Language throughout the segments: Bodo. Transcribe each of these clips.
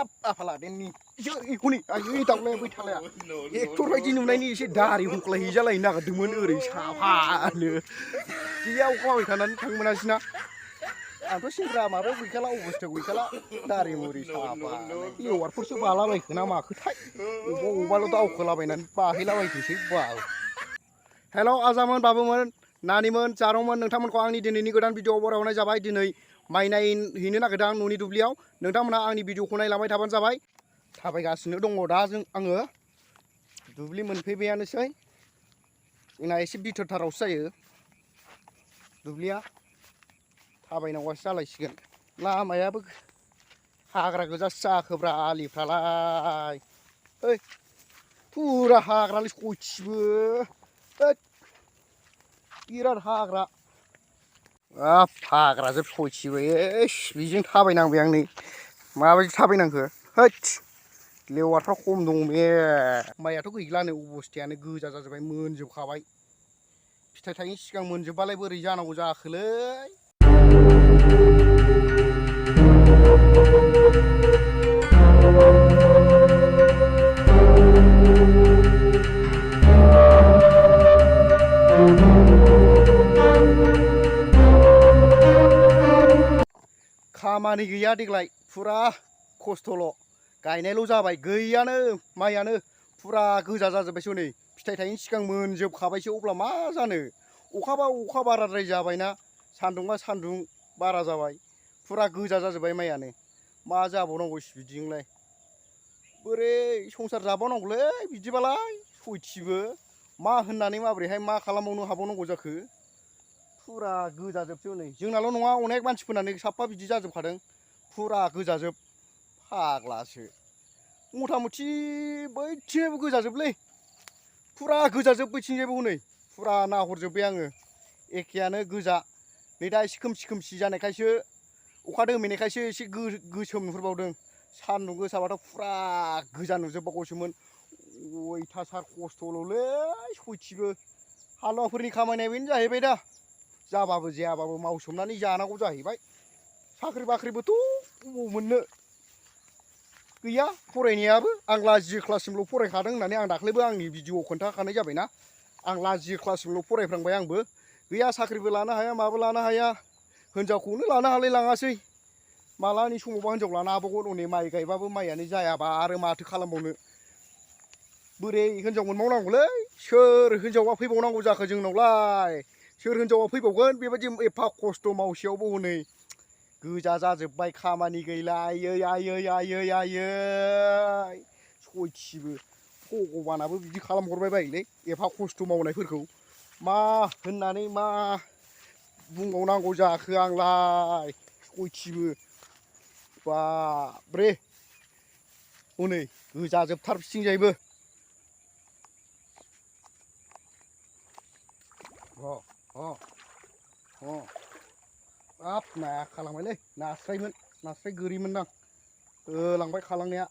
आफाला देननि इखौनि आयै दावलाय बै थालाया एक्टर बायदि नुनायनि एसे दारि हुंख्लायहैजालायनो नागिरदोंमोन ओरै साफानो गैया अखा हाबाय थानानै थांनो मोनासैना आंथ' सेंग्रा माबायाव गैखाला अबस्थायाव गैखाला दारि मुरि साफा लेवारफोरसो बालाबायखो ना माखोथाय अबावबाल' दावखोलाबायनानै बाहैलाबायथोंसै बाल हेल' आजामोन बाबुमोन नानिमोन जारंमोन नोंथांमोनखौ आंनि दिनैनि गोदान भिडिअ'आव बरायहरनाय जाबाय दिनै माइ नायहैनो नागिरदों आं न'नि दुब्लियाव नोंथांमोनहा आंनि भिडिअ'खौ नायलांबाय थाबानो जाबाय थाबायगासिनो दङ दा आङो दुब्लि मोनफैबायानोसै जोंना एसे बिथोरथारावसो जायो दुब्लिया थाबायनांगौसो जालायसिगोन लामायाबो हाग्रा गोजासो जाखोब्रा आलिफ्रालाय ओइ फुरा हाग्रालै सयथिबो बिराद हाग्रा हाग्राजोब सयथिबो बेजों थाबायनांबाय आं नै माबायदि थाबायनांखो होद लेवारफ्रा खम दङ बे माइयाथ' गैलानो अबस्थायानो गोजा जाजोब्बाय मोनजोबखाबाय फिथाइ थायैनि सिगां मोनजोबबालाय बोरै जानांगौ जाखोलै खामानि गैया देग्लाय फुरा खस्थ'ल' गायनायल' जाबाय गैयानो माइयानो फुरा गोजा जाजोब्बायसो नै फिथाइ थायैनि सिगां मोनजोबखाबायसो अब्ला मा जानो अखाबा अखा बाराद्राय जाबायना सान्दुंबा सान्दुं बारा जाबाय फुरा गोजा जाजोब्बाय माइयानो मा जाबावनांगौ बिदिजोंलाय बोरै संसार जाबावनांगौलै बिदिबालाय सयथिबो मा होननानै माबोरैहाय मा खालामबावनो हाबावनांगौ जाखो फुरा गोजाजोबसो नै जोंनाल' नङा अनेक मानसिफोरनानो साफा बिदि जाजोबखादों फुरा गोजाजोब फाग्लासो मथा मथि बैथिंबो गोजाजोबलै फुरा गोजाजोब बैथिंजायबो हनै फुरा नाहरजोब्बाय आङो एखेयानो गोजा नै दा एसे खोमसि खोमसि जानायखायसो अखा दोमैनायखायसो एसे गोसोम नुहुरबावदों सान्दुं गोसाबाथ' फुरा गोजा नुजोबबावगौसोमोन अयथासार खस्थ'ल'लै सयथिबो हालुवाफोरनि खामानिया बेनो जाहैबाय दा जाबाबो जायाबाबो मावसोमनानै जानांगौ जाहैबाय साख्रि बाख्रिबोथ' बबाव मोननो गैया फरायनायाबो आं लाजियो क्लाससिमल' फरायखादों होननानै आं दाख्लैबो आंनि भिडिअ'आव खोन्थाखानाय जाबायना आं लाजियो क्लाससिमल' फरायफ्रांबाय आंबो गैया साख्रिबो लानो हाया माबो लानो हाया हिनजावखौनो लानो हालाय लाङासै मालानि समावबा हिनजाव लानो हाबावगोन हनै माइ गायबाबो माइयानो जायाबा आरो माथो खालामबावनो बोरै हिनजाव मोनबावनांगौलै सोर हिनजावा फैबावनांगौ जाखो जोंनावलाय सोर हिनजावा फैबावगोन बेबायदि एफा खस्थ' मावसेयावबो हनै गोजा जाजोब्बाय खामानि गैला आयै आयै आयै आयै सयथिबो भगबानाबो बिदि खालामहरबाय बायोलै एफा खस्थ' मावनायफोरखौ मा होननानै मा बुंबावनांगौ जाखो आंलाय सयथिबो बाब्रे हनै गोजाजोबथार बिथिंजायबो हाब नाया खालांबायलै नास्रायमोन नास्राय गोरिमोन दां लांबाय खालांनाया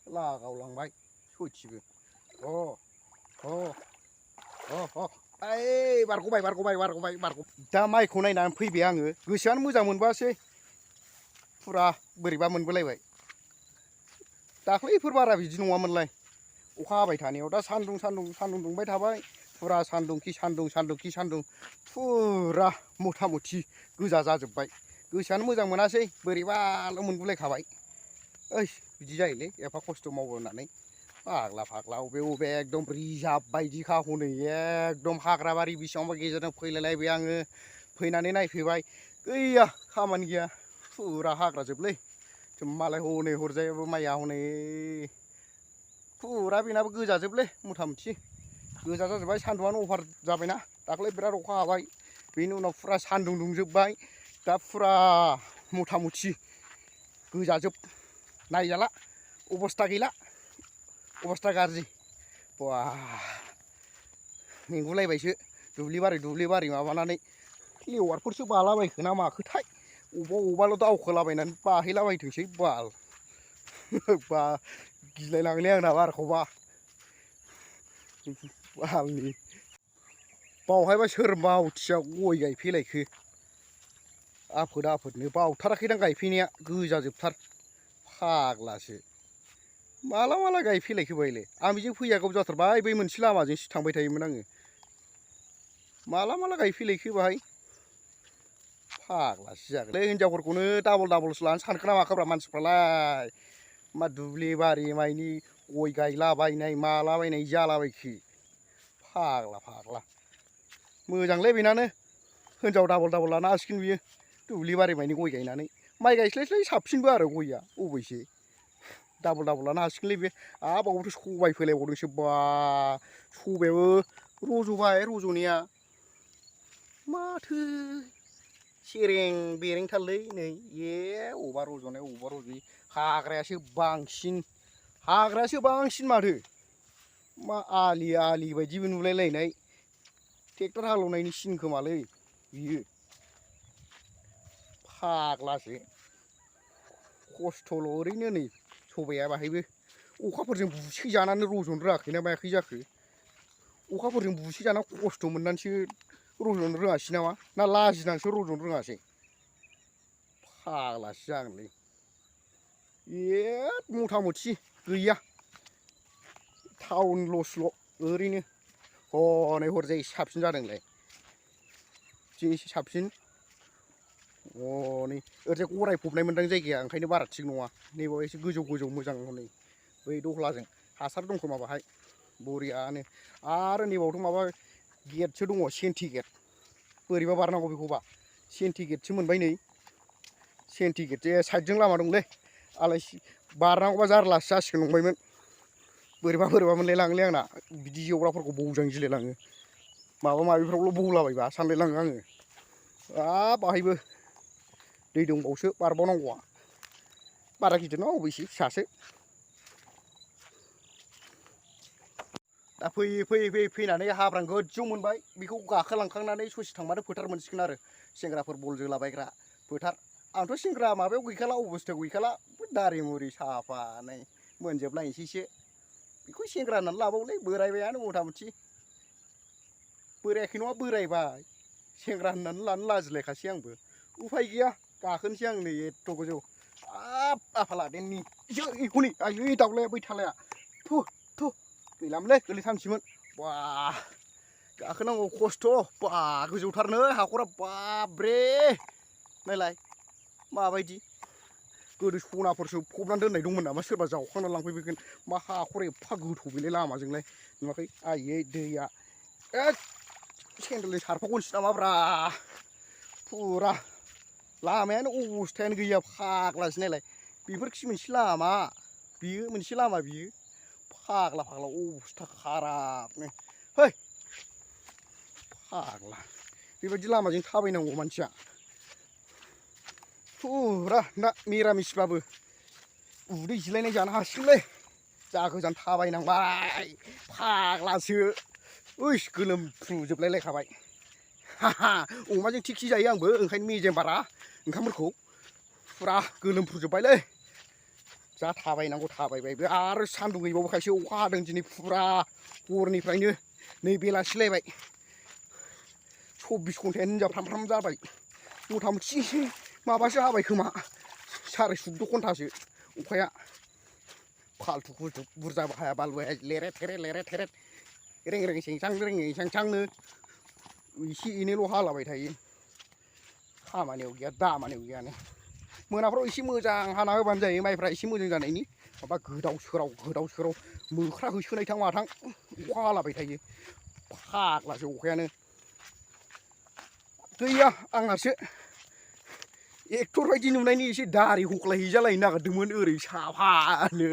लागावलांबाय सयथिबो ओइ बारग'बाय दा माइखौ नायनानै फैबाय आङो गोसोआनो मोजां मोनबोआसै फुरा बोरैबा मोनबोलायबाय दाख्लैफोर बारा बिदि नङामोनलाय अखा हाबाय थानायाव दा सान्दुं दुंबाय थाबाय फुरा सान्दुं फुरा मथा मथि गोजा जाजोब्बाय गोसोआनो मोजां मोनासै बोरैबाल' मोनबोलायखाबाय ओइ बिदि जायोलै एफा खस्थ' मावो होननानै फाग्ला अबे एकदम रिजार्भ बायदिखा हनै एकदम हाग्राबारि बेसेबांबा गेजेरजों फैलायलायबाय आङो फैनानै नायफैबाय गैया खामानि गैया फुरा हाग्राजोबलै मालाय हनै हरजायाबो माइया हनै फुरा बेनाबो गोजाजोबलै मथा मथि गोजा जाजोब्बाय सान्दुंआनो अभार जाबायना दाख्लै बिराद अखा हाबाय बेनि उनाव फुरा सान्दुं दुंजोब्बाय दा फुरा मथा मथि गोजाजोब नायजाला अबस्था गैला अबस्था गाज्रि बा मेंगुलायबायसो दुब्लि बारि माबानानै लेवारफोरसो बालाबायखो ना माखोथाय अबावबाल' दावखोलाबायनानै बाहैलाबायथोंसै बाल बा गिलायलाङोलै आंना बारखौबा बालनि बावहायबा सोर मावथिया गय गायफैलायखो आफोदनो बावथाराखैदां गायफैनाया गोजाजोबथार फाग्लासो माला माला गायफैलायखोबायलै आं बेजों फैया गोबाव जाथारबाय बै मोनसे लामाजोंसो थांबाय थायोमोन आङो माला माला गायफैलायखो बाहाय फाग्लासो जागोनलै हिनजावफोरखौनो डाबलसो लानो सानखो ना माखोब्रा मानसिफ्रालाय मा दुब्लि बारि माइनि गय गायलाबायनाय मालाबायनाय जालाबायखो फाग्ला मोजांलै बेनानो हिनजाव डाबल लानो हासिगोन बियो दुब्लि बारि माइनि गय गायनानै माइ गायस्लायस्लाय साबसिनबो आरो गयआ अबैसे डाबल लानो हासिगोनलै बे बावबोथ' सबाय फोलायबावदोंसो बा सबायाबो रज'बाय रज'नाया माथो सेरें बेरेंथारलै नै अबा रज'नाय अबा रज'यि हाग्रायासो बांसिन माथो मा आलि बायदिबो नुलायलायनाय ट्रेक्टर हालेवनायनि सिन खोमालै बियो फाग्लासो खस्थ'ल' ओरैनो नै सबाया बाहायबो अखाफोरजों बुसोजानानै रज'नो रोङाखै ना मायाखै जाखो अखाफोरजों बुसोजाना खस्थ' मोननानैसो रज'नो रोङासै नामा ना लाजिनानैसो रज'नो रोङासै फाग्लासो जागोनलै मथा मथि गैया टाउन लसल' ओरैनो हनै हरजाय साबसिन जादोंलाय एसे साबसिन नै ओरैजाय गराय फबनाय मोनदां जायगाया ओंखायनो बारा थिग नङा नैबाव एसे गोजौ मोजां हनै बै दहलाजों हासार दं खोमा बाहाय बरियानो आरो नैबावथ' माबा गेटसो दङ सेन्टि गेट बोरैबा बारनांगौ बेखौबा सेन्टि गेटसो मोनबाय नै सेन्टि गेट जे साइडजों लामा दंलै आलाय बारनांगौबा जारलासो जासिगोन नंबायमोन बोरैबा मोनलायलाङोलै आंना बिदि जेवराफोरखौ बौजां गिलायलाङो माबा माबिफ्रावल' बौलाबायबा सानलायलाङो आङो बाहायबो दै दंबावसो बारबावनांगौआ बारा गिदिर नङा अबैसे फिसासो दा फैनानै हाब्रां गोजौ मोनबाय बेखौ गाखोलांखांनानै ससे थांबानो फोथार मोनसिगोन आरो सेंग्राफोर बल जोलाबायग्रा फोथार आंथ' सेंग्रा माबायाव गैखाला अबस्थायाव गैखाला दारि मुरि साफानो मोनजोबलायनोसैसो बेखौ सेंग्रा होननानै लाबावलै बोरायबायानो मथा मथि बोरायाखै नङा बोरायबाय सेंग्रा होननानै लानो लाजिलायखासै आंबो उफाय गैया गाखोनोसै आं नै एथ' गोजौ आफालादेननि एखौनै आयै दाउलाया बै थालाया गैलामोनलै गोलैथामसैमोन बा गाखोनांगौ खस्थ' बा गोजौथारनो हाखरा बाब्रे नायलाय माबायदि गोदो सनाफोरसो फबनानै दोननाय दंमोन नामा सोरबा जावखांना लांफैबायगोन मा हाखर एफा गोथौ बेलाय लामाजोंलाय नुवाखै आयै दैया सेन्देलजों सारफावगोनसो नामाब्रा फुरा लामायानो अबस्थायानो गैया फाग्लासो नायलाय बेफोरखि मोनसे लामा बियो मोनसे लामा बियो फाग्ला अबस्था खाराबनो है फाग्ला बेबायदि लामाजों थाबायनांगौ मानसिया फुरा दा मिरामिसबाबो उदै जिलायनाय जानो हासिगोनलै जा गोजान थाबायनांबाय फाग्लासो गोलोमफ्रुजोबलायलायखाबाय अमाजों थिखि जायो आंबो ओंखायनो मेजेम बारा ओंखामफोरखौ फुरा गोलोमफ्रुजोब्बायलै जा थाबायनांगौ थाबायबायबो आरो सान्दुं गैबावखायसो अखा हादों दिनै फुरा हरनिफ्रायनो नै बेलासिलायबाय 24 घन्टायानो होनजाफ्राम जाबाय मथा मथि माबासो हाबाय खोमा 14.5 घन्टासो अखाया फाल्थु बुरजाबो हाया बालबो हाया लेरे थेरे रें सेंसांनो एसे एनैल' हालाबाय थायो खामानियाव गैया दामानियाव गैयानो मोनाफ्राव एसे मोजां हाना होबानो जायो माइफ्रा एसे मोजां जानायनि माबा गोदाव सोराव मोख्रा होसोनायथां माथां अखा हालाबाय थायो फाग्लासो अखायानो गैया आंहासो एक्टर बायदि नुनायनि एसे दारि हख्लायहैजालायनो नागिरदोंमोन ओरै साफानो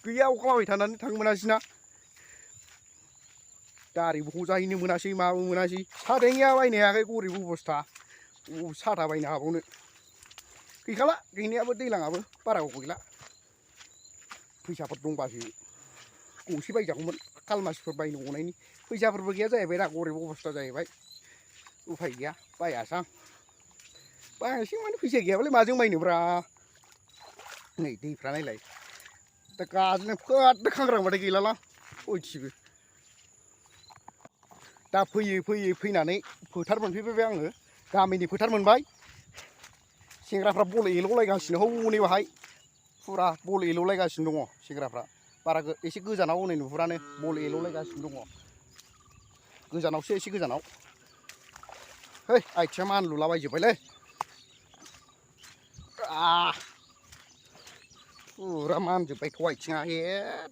गैया अखा हाबाय थानानै थांनो मोनासैना दारिबो हजाहैनो मोनासै माबो मोनासै साथाया बायनो हायाखै गरिब अबस्था साथा बायनो हाबावनो गैखाला गैनायाबो दैलाङाबो बारा गैला फैसाफोर दंबासो गंसे बायजागौमोन खालमासिफोर बायनो गनायनि फैसाफोरबो गैया जाहैबाय दा गरिब अबस्था जाहैबाय उफाय गैया बायासां बायासै माने फैसा गैयाबालाय माजों बायनोब्रा नै दैफ्रा नायलाय दा गाज्रिनो फोद खांग्रांबाथाय गैलालां सयथिबो दा फैनानै फोथार मोनफैबाय आङो गामिनि फोथार मोनबाय सेंग्राफ्रा बल एल'लायगासिनो हनै बाहाय फुरा बल एल'लायगासिनो दङ सेंग्राफ्रा बारा एसे गोजानाव हनै नुहुरानो बल एल'लायगासिनो दङ गोजानावसो एसे गोजानाव है आइथिङा मानलुलाबायजोब्बायलै फुरा मानजोब्बायथ' आइथिङा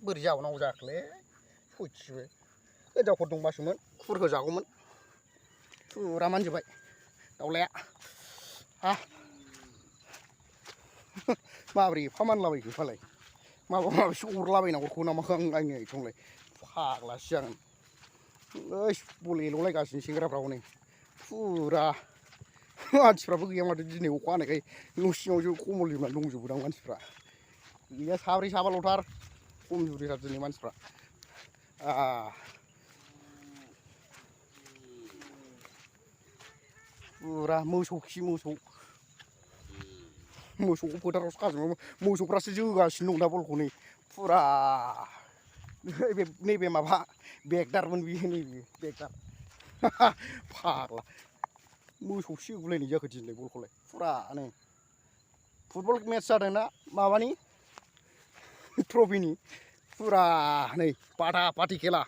बोरै जाबावनांगौ जाखोलै सयथिबो हिनजावफोर दंबासोमोन खुर होजागौमोन फुरा मानजोब्बाय दाउलाया माबोरै एफा मानलाबायखो फालाय माबा माबिसो अरलाबायनांगौ नामाखो आंनि आइथिङावलाय फाग्लासो जागोन ओइ बल एल'लायगासिनो सेंग्राफ्रा हनै फुरा मानसिफ्राबो गैया माथो दिनै अखा हानायखाय न' सिङावसो खमबल जोमनानै दंजोबोदां मानसिफ्रा गैया साब्रै साबाल'थार खमजुरिथार दिनै मानसिफ्रा फुरा मोसौ खि मोसौखौ फोथारावसो खाजोबो मोसौफ्रासो जोगासिनो दं दा बलखौ नै फुरा नैबे माबा बेगदारमोन बियो नैबे बेगदार फाग्ला मोसौसो जोगुलायनाय जाखो दिनै बलखौलाय फुरा नै फुटबल मेट्च जादोंना माबानि ट्रफिनि फुरा नै फाटा फाटि खेला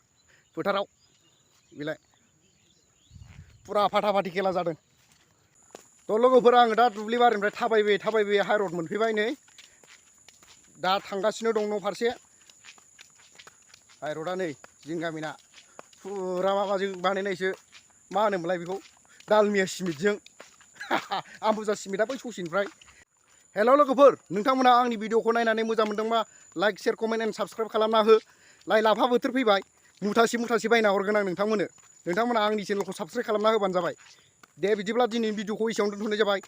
फोथाराव बेलाय फुरा फाटा फाटि खेला जादों थ' लोगोफोर आङो दा दुब्लि बारिनिफ्राय थाबायबोयै हाइरड मोनफैबाय नै दा थांगासिनो दं न' फारसे हाइरडआ नै जों गामिना फुरा माबाजों बानायनायसो मा होनोमोनलाय बेखौ दालमिया सिमेन्टजों आमबुजा सिमेन्टआ बै ससेनिफ्राय हेल' लोगोफोर नोंथांमोना आंनि भिडिअखौ नायनानै मोजां मोनदोंबा like share comment and subscribe खालामना हो लाइ लाफा बोथोर फैबाय मुथासे बायना हरगोन आं नोंथांमोना आंनि चेनेलखौ साबस्क्राइब खालामना होबानो जाबाय दे बिदिब्ला दिनैनि भिडिअखौ एसेयावनो दोनथ'नाय जाबाय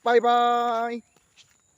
बाय बाय